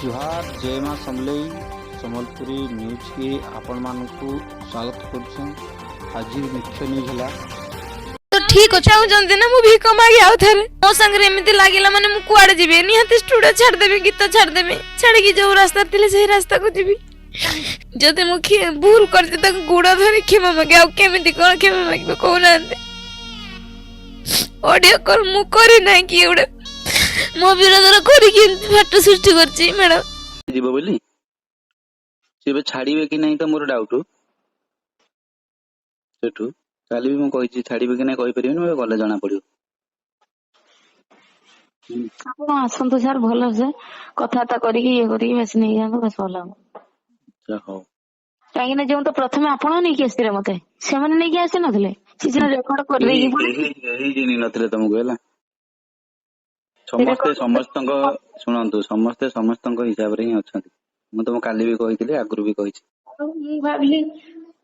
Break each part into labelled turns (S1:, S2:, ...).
S1: ଜୁହାର, ଜୟ ମା ସମଲେଇ। ସମ୍ବଲପୁରୀ ନ୍ୟୁଜ୍କେ ଆପଣମାନଙ୍କୁ ସ୍ୱାଗତ କରୁଛେଁ। ଆଜିର ମୁଖ୍ୟ ନ୍ୟୁଜ୍ ହେଲା
S2: ତ ଠିକ ଅଛି, ଚାହୁଁଛନ୍ତି ନା ମୁଁ ଭିକ ମାଗି ଆଉ ଥରେ ମୋ ସାଙ୍ଗରେ ଏମିତି ଲାଗିଲା, ମାନେ ମୁଁ କୁଆଡେ ଯିବି? ନିହାତି ଷ୍ଟୁଡିଓ ଛାଡ଼ିଦେବି, ଗୀତ ଛାଡ଼ିଦେବି, ଛାଡ଼ିକି ଯୋଉ ରାସ୍ତା ଥିଲେ ସେଇ ରାସ୍ତାକୁ ଯିବି। ଯଦି ମୁଁ ଭୁଲ କରିଛି, ତାକୁ ଗୋଡ଼ ଧରି କ୍ଷମା ମାଗି। ଆଉ କେମିତି କଣ କ୍ଷମା ମାଗିବେ କହୁନାହାନ୍ତି? ଅଡିଓ କଲ୍ ମୁଁ କରିନାହିଁ, କିଏ ଗୋଟେ ମୋ ବିରୋଧରେ କରିକି ଏମିତି ଫାଟ ସୃଷ୍ଟି କରିଛି ମ୍ୟାଡାମ।
S3: ଯିବ ବୋଲି ସେ ଏବେ ଛାଡିବେ କି ନାହିଁ ତ ମୋର ଡାଉଟ। ସେଠୁ କାଲି ବି ମୁଁ କହିଛି, ଛାଡିବେ କି ନାହିଁ କହିପାରିବିନି, ମୁଁ ଏବେ ଗଲେ ଜଣା ପଡିବ।
S4: ଆପଣ ଆସନ୍ତୁ ସାର୍, ଭଲସେ କଥାବାର୍ତ୍ତା କରିକି ଇଏ କରିକି ବେଶ ନେଇଯାଆନ୍ତୁ, ବେଶ ଭଲ ହବ।
S3: ଆଚ୍ଛା, ହଉ।
S4: କାହିଁକି ନା ଯେଉଁ ତ ପ୍ରଥମେ ଆପଣ ନେଇକି ଆସିଥିଲେ ମତେ, ସେମାନେ ନେଇକି ଆସିନଥିଲେ। ସେ ସିନା ରେକର୍ଡ
S3: କେହି
S4: କରିଦେଇକି
S3: କେହି କେହି ଚିହ୍ନି ନଥିଲେ ତମକୁ, ହେଲା? ସମସ୍ତେ ସମସ୍ତଙ୍କ, ଶୁଣନ୍ତୁ, ସମସ୍ତେ ସମସ୍ତଙ୍କ ହିସାବରେ ହିଁ ଅଛନ୍ତି। ମୁଁ ତମକୁ କାଲି ବି କହିଥିଲି, ଆଗରୁ ବି କହିଛି।
S4: ମୁଁ ଭାବିଲି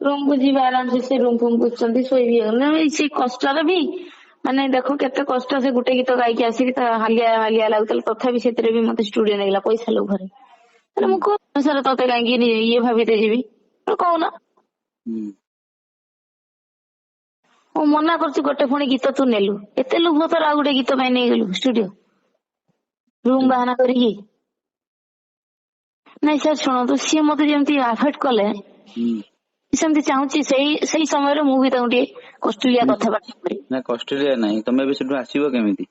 S4: ରୁମ କୁ ଯିବା ଆରାମସେ, ସେ ରୁମ ଫୁମ ବୁଝୁଛନ୍ତି, ଶୋଇବି। ନା, ସେ କଷ୍ଟରେ ବି ମାନେ ଦେଖ କେତେ କଷ୍ଟ, ସେ ଗୋଟେ ଗୀତ ଗାଇକି ଆସିକି ତା ହାଲିଆ ହାଲିଆ ଲାଗୁଥିଲା, ତଥାପି ସେଥିରେ ବି ମତେ ଷ୍ଟୁଡିଓ ନେଇଗଲା ପଇସା ଲୋଭରେ। ମାନେ ମୁଁ କୋଉ ଅନୁସାରେ ତତେ କାହିଁକି ଇଏ ଭାବିତେ ଯିବି କହୁନ? ମୁଁ ମନା କରୁଛି, ଗୋଟେ ପୁଣି ଗୀତ ତୁ ନେଲୁ, ଏତେ ଲୋଭ ତୋର, ଆଉ ଗୋଟେ ଗୀତ ପାଇଁ ନେଇଗଲୁ ଷ୍ଟୁଡିଓ ରୁମ ବାହାନା କରିକି। ନାଇଁ ସାର୍, ଶୁଣନ୍ତୁ, ସିଏ ମତେ ଯେମିତି ଆଫେକ୍ଟ କଲେ, ସେମିତି ଚାହୁଁଛି ସେଇ ସେଇ ସମୟରେ ମୁଁ ବି ତାଙ୍କୁ ଟିକେ କଷ୍ଟଲିଆ କଥାବାର୍ତ୍ତା କରିବି।
S3: ନା, କଷ୍ଟଲିଆ ନାହିଁ। ତମେ ଏବେ ସେଠୁ ଆସିବ କେମିତି?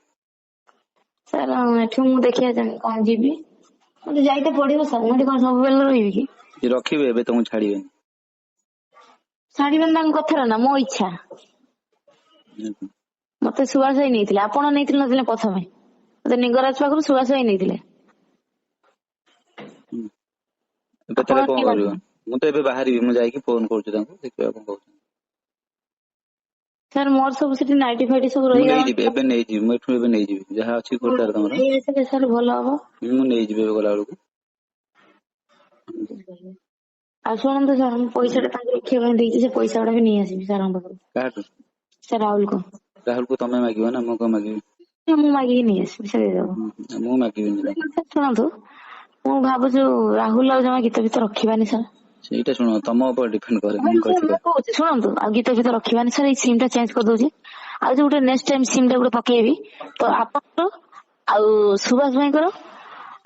S4: ସାର୍, ଏଠୁ ମୁଁ ଦେଖିବା ଚାହେଁ କଣ ଯିବି, ମତେ ଯାଇତେ ପଡିବ ସାର୍। ମୁଁ ଏଠି କଣ ସବୁବେଳେ ରହିବି କି?
S3: ସେ ରଖିବେ, ଏବେ ତମକୁ ଛାଡିବେନି।
S4: ଛାଡିବେନି ତାଙ୍କ କଥାରେ ନା ମୋ ଇଚ୍ଛା? ମତେ ସୁବାସ ଭାଇ ନେଇଥିଲେ, ଆପଣ ନେଇଥିଲେ ନଥିଲେ ପ୍ରଥମେ? ମତେ ନିଙ୍ଗରାଜ ପାଖରୁ ସୁବାସ ଭାଇ ନେଇଥିଲେ।
S3: ଏବେ ତାହେଲେ
S4: ଆପଣ
S3: କଣ
S4: କିଏ?
S3: କରିବ? ମୁଁ ତ ଏବେ ବାହାରିବି, ମୁଁ ଯାଇକି ଫୋନ କରୁଛି ତାଙ୍କୁ, ଦେଖିବା କଣ କହୁଛନ୍ତି।
S4: ସାର୍, ମୋର ସବୁ ସେଠି ନାଇଟି ଫାଇଟି ସବୁ
S3: ମୁଁ
S4: ରହିଗଲା।
S3: ନେଇଯିବି, ଏବେ ନେଇଯିବି। ମୁଁ ଏଠୁ ଏବେ ନେଇଯିବି, ଯାହା ଅଛି ଖୋର୍ଦ୍ଧାରେ ତମର।
S4: ନେଇ ଆସିଲେ ସାର୍ ଭଲ ହବ।
S3: ମୁଁ ନେଇଯିବି ଏବେ ଗଲା ବେଳକୁ।
S4: ଆଉ ଶୁଣନ୍ତୁ ସାର୍, ମୁଁ ପଇସା ଟା ତାଙ୍କୁ ରଖିବା ପାଇଁ ଦେଇଛି, ସେ ପଇସା ଗୁଡା ବି ନେଇ ଆସିବି ସାରଙ୍କ ପାଖରୁ।
S3: କାହାଠୁ?
S4: ସାର୍, ରାହୁଲକୁ।
S3: ରାହୁଲକୁ ତମେ ମାଗିବ ନା, ମୁଁ କଣ ମାଗିବି?
S4: ମୁଁ ମାଗିକି ନେଇ ଆସିବି, ସେ ଦେଇଦବ।
S3: ହୁଁ, ମୁଁ ମାଗିବିନି ତାଙ୍କୁ।
S4: ସାର୍, ଶୁଣନ୍ତୁ, ମୁଁ ଭାବୁଛୁ ରାହୁଲ ଆଉ ଜମା ଗୀତ ଫିତ ରଖିବାନି ସାର୍।
S3: ସେଇଟା ଶୁଣ, ତମ ଉପରେ ଡିପେଣ୍ଡ କରେ, ମୁଁ
S4: ସାର୍,
S3: କିଛି
S4: ମୁଁ କହୁଛି ଶୁଣନ୍ତୁ, ଆଉ ଗୀତ ଫିତ ରଖିବାନି ସାର୍। ଏଇ ସିମ୍ ଟା ଚେଞ୍ଜ କରିଦଉଛି, ଆଉ ଯୋଉ ଗୋଟେ ନେକ୍ସଟ ଟାଇମ ସିମ୍ ଟା ଗୋଟେ ପକେଇବି ତ ଆପଣଙ୍କର ଆଉ ସୁଭାଷ ଭାଇଙ୍କର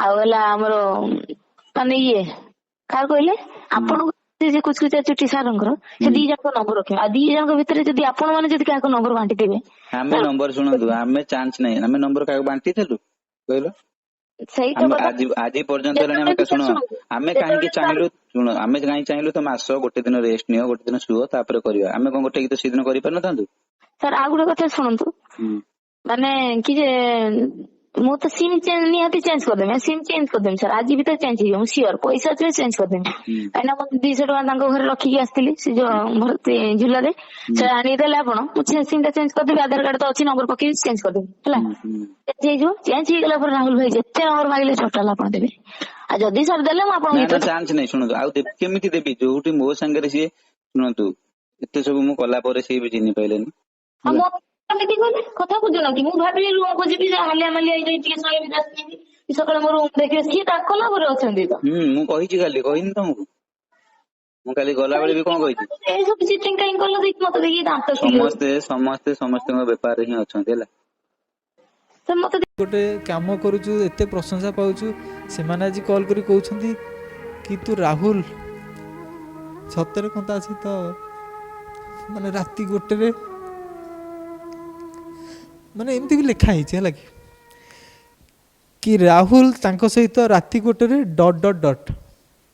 S4: ଆଉ ହେଲା ଆମର ମାନେ ଇଏ କାହାର କହିଲେ, ଆପଣଙ୍କୁ ସେ ଯେ କୁଚକୁଚିଆ ଚୁଟି ସାରଙ୍କର, ସେ ଦି ଜଣଙ୍କ ନମ୍ବର ରଖିବେ। ଆଉ ଦି ଜଣଙ୍କ ଭିତରେ ଯଦି ଆପଣ ମାନେ ଯଦି କାହାକୁ ନମ୍ବର ବାଣ୍ଟି ଦେବେ।
S3: ଆମେ ନମ୍ବର, ଶୁଣନ୍ତୁ, ଆମେ ଚାନ୍ସ ନାହିଁ। ଆମେ ନମ୍ବର କାହାକୁ ବାଣ୍ଟିଥିଲୁ କହିଲ?
S4: ସେଇଟା
S3: ଆମେ
S4: କଥା।
S3: ଆଜି ଆଜି ପର୍ଯ୍ୟନ୍ତ ହେଲାଣି ଆମେ
S4: ଯେତେବେଳେ
S3: ଶୁଣ,
S4: ଶୁଣନ୍ତୁ,
S3: ଆମେ କାହିଁକି
S4: ଯେତେବେଳେ
S3: ଚାହିଁଲୁ, ଶୁଣ, ଆମେ କାହିଁକି ଚାହିଁଲୁ ତମେ ଆସ, ଗୋଟେ ଦିନ ରେଷ୍ଟ ନିଅ, ଗୋଟେ ଦିନ ଶୁଅ, ତାପରେ କରିବା। ଆମେ କଣ ଗୋଟେ ଗୀତ ସେଦିନ କରିପାରିନଥାନ୍ତୁ?
S4: ସାର୍, ଆଉ ଗୋଟେ କଥା ଶୁଣନ୍ତୁ। ମାନେ କି ଯେ ମୁଁ ତ ସିମ୍ ନିହାତି ଚେଞ୍ଜ କରିଦେବି, ସିମ୍ ଚେଞ୍ଜ କରିଦେବି ସାର୍। ଆଜି ଭିତରେ ଚେଞ୍ଜ ହେଇଯିବ, ମୁଁ ସିଓର। ପଇସା ଅଛି, ଚେଞ୍ଜ କରିଦେବି। କାହିଁକିନା ମୁଁ 200 ଟଙ୍କା ତାଙ୍କ ଘରେ ରଖିକି ଆସିଥିଲି, ସେ ଯୋଉ ଭରତି ଝୁଲାରେ ସେ ଆଣିକି ଦେଲେ ଆପଣ। ମୁଁ ସିମ୍ ଟା ଚେଞ୍ଜ କରିଦେବି, ଆଧାର କାର୍ଡ ତ ଅଛି, ନମ୍ବର ପକେଇକି ଚେଞ୍ଜ କରିଦେବି, ହେଲା?
S3: ହୁଁ ହୁଁ
S4: ଚେଞ୍ଜ ହେଇଯିବ। ଚେଞ୍ଜ ହେଇଗଲା ପରେ ରାହୁଲ ଭାଇ ଯେତେ ନମ୍ବର ମାଗିଲେ ଟୋଟାଲ ଆପଣ ଦେବେ। ଆଉ ଯଦି ସାର୍ ଦେଲେ ମୁଁ ଆପଣଙ୍କ
S3: ନା
S4: ଗୀତ
S3: ନା, ଚାନ୍ସ ନାହିଁ। ଶୁଣନ୍ତୁ, ଆଉ କେମିତି ଦେବି ଯୋଉଠି ମୋ ସାଙ୍ଗରେ ସିଏ, ଶୁଣନ୍ତୁ, ଏତେ ସବୁ ମୁଁ କଲା ପରେ ସିଏ ବି ଚିହ୍ନି ପାଇଲେନି।
S4: ଆଉ
S3: ହେଲା।
S4: ମୋ କେମିତି ଗଲେ କଥା ବୁଝୁନ କି? ମୁଁ ଭାବିଲି ରୁମ କୁ ଯିବି, ହାଲିଆ ମାଲିଆ ହେଇଯାଇ ଟିକେ ଶୋଇବି, rest ନେବି, ସକାଳେ ମୋ ରୁମ ଦେଖିବେ, ସିଏ ତାଙ୍କ ଲାଭରେ ଅଛନ୍ତି ତ।
S3: ହୁଁ, ମୁଁ କହିଛି କାଲି, କହିନି ତମକୁ? ମୁଁ କାଲି ଗଲାବେଳେ ବି କଣ କହିଛି?
S4: ଏଇ ସବୁ ଚିଟିଂ କାହିଁ କଲ? ଦେଖି ମତେ ଦେଖିକି ଦାନ୍ତ କିଲିଉଛି।
S3: ସମସ୍ତେ ସମସ୍ତେ ସମସ୍ତଙ୍କ ବେପାରରେ ହିଁ ଅଛନ୍ତି, ହେଲା?
S4: ସାର୍, ମତେ
S5: ଗୋଟେ କାମ କରୁଛୁ, ଏତେ ପ୍ରଶଂସା ପାଉଛୁ, ସେମାନେ ଆଜି କଲ୍ କରି କହୁଛନ୍ତି କି ତୁ ରାହୁଲ ସତରେ କ'ଣ ତା ସହିତ ମାନେ ରାତି 1ରେ, ମାନେ ଏମିତି ବି ଲେଖା ହେଇଛି, ହେଲା କି ରାହୁଲ ତାଙ୍କ ସହିତ ରାତି 1ରେ ଡଟ୍ ଡଟ୍ ଡଟ୍।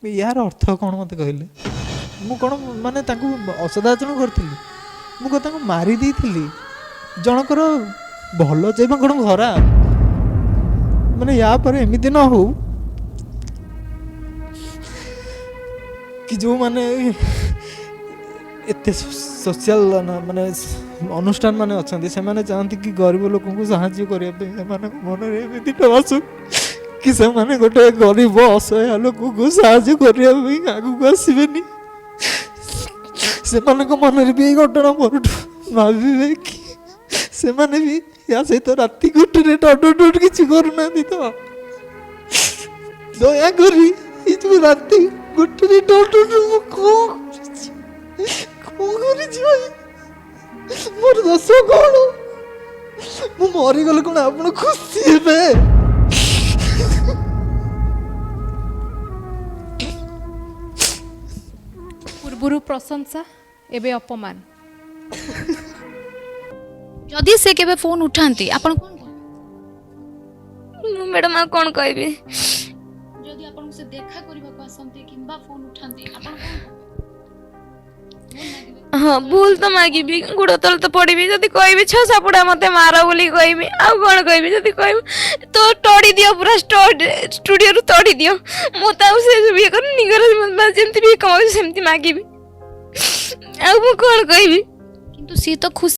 S5: ଏହାର ଅର୍ଥ କ'ଣ ମୋତେ କହିଲେ? ମୁଁ କ'ଣ ମାନେ ତାଙ୍କୁ ଅସଦାଚରଣ କରିଥିଲି? ମୁଁ କ'ଣ ତାଙ୍କୁ ମାରି ଦେଇଥିଲି? ଜଣଙ୍କର ଭଲ ଚାହିଁବା କ'ଣ ଖରାପ? ମାନେ ୟା ପରେ ଏମିତି ନ ହଉ କି ଯେଉଁମାନେ ଏତେ ସୋସିଆଲ ମାନେ ଅନୁଷ୍ଠାନ ମାନେ ଅଛନ୍ତି, ସେମାନେ ଚାହାନ୍ତି କି ଗରିବ ଲୋକଙ୍କୁ ସାହାଯ୍ୟ କରିବା ପାଇଁ, ସେମାନଙ୍କ ମନରେ ଏମିତି ନ ଆସୁ କି ସେମାନେ ଗୋଟେ ଗରିବ ଅସହାୟ ଲୋକକୁ ସାହାଯ୍ୟ କରିବା ପାଇଁ ଆଗକୁ ଆସିବେନି। ସେମାନଙ୍କ ମନରେ ବି ଏଇ ଘଟଣା ପରଠୁ ଭାବିବେ କି ସେମାନେ ବି ୟା ସହିତ ରାତି 1ରେ ଡଟ୍ ଡଟ୍ କିଛି କରୁନାହାନ୍ତି ତ। ଦୟାକରି ଏଇ ଯୋଉ ରାତି 1ଟାରେ ଡଟ୍ ଡଟ୍, ମୁଁ କଣ କରିଛି, କଣ କରିଛି ଭାଇ? ମୋର ଦୋଷ କଣ? ମୁଁ ମରିଗଲେ କଣ ଆପଣ ଖୁସି ହେବେ?
S6: ପୂର୍ବରୁ ପ୍ରଶଂସା, ଏବେ ଅପମାନ।
S7: ଯଦି ସେ କେବେ ଫୋନ୍ ଉଠାନ୍ତି, ଆପଣ କ'ଣ କହିବେ?
S2: ମୁଁ ମ୍ୟାଡ଼ାମ ଆଉ କ'ଣ କହିବି?
S7: ଯଦି ଆପଣଙ୍କୁ ସେ ଦେଖା କରିବାକୁ ଆସନ୍ତି କିମ୍ବା ଫୋନ୍ ଉଠାନ୍ତି, ଆପଣ କ'ଣ କହିବେ?
S2: ହଁ, ଭୁଲ ତ ମାଗିବି, ଗୋଡ଼ ତଳେ ତ ପଡ଼ିବି। ଯଦି କହିବି ଛଅ ସାପୁଡ଼ା ମତେ ମାର ବୋଲି କହିବି, ଆଉ କ'ଣ କହିବି? ଯଦି କହିବି ତ ତଡ଼ି ଦିଅ, ପୁରା ଷ୍ଟୁଡ଼ିଓରୁ ତଡ଼ି ଦିଅ। ମୁଁ ତ ଆଉ ସେ ସବୁ ଇଏ କରୁନି, ଯେମିତି ବି କମାଉଛି ସେମିତି ମାଗିବି। ଆଉ ମୁଁ କ'ଣ କହିବି?
S7: କିନ୍ତୁ ସିଏ ତ ଖୁସି